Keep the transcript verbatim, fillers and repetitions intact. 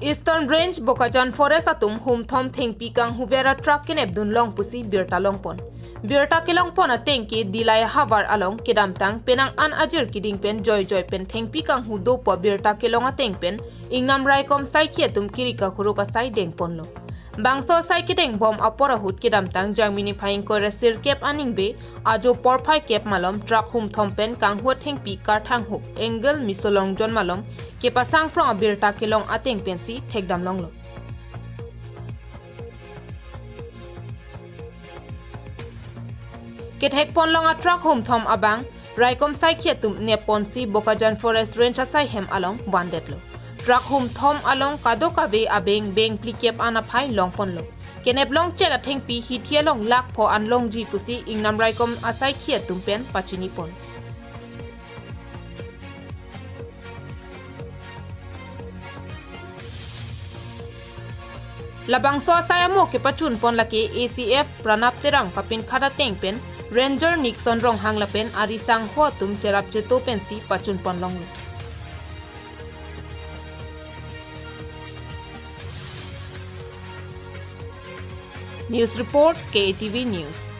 Eastern Range Bokajan Forest atum humthom thengpi kanghuver a truck kenep dunlong pusi birta longpon. Birta kelongpon ateng ke Dillai havar along kedamtang penang an ajir keding pen joijoi pen thengpi kanghu dopo birta kelong ateng pen ingnam raikom saikhi atum kiri kakhuruk asai dengponlo. Bangso asai kedengbom apor ahut kedamtang Jangmi niphai ingkoi ra sirkep aningve ajo porphai kep malom truck humthom pen kanghu athengpi karthang huk Angel Misolongjon malom kepasang prong abirta kelong ateng pensi thekdamlonglo. Kethekponlong a truck humthom abang raikom saikhi atum nepponsi Bokajan Forest Range asai hem along vandetlo. Truck humthom along kadokave abeng beng phlikep an aphai longponlo. Keneplong chek athengpi hithi along lakh pho an longji pusi ingnam raikom asaikhi atum pen pachinipon. Labangso asai amo kepachunpon lake A C F Pranab Terang papinkhat ateng pen Ranger Nixon Ronghang lapen ari sangho atum cherap cheto pensi pachunponlonglo. News report, K A T V News.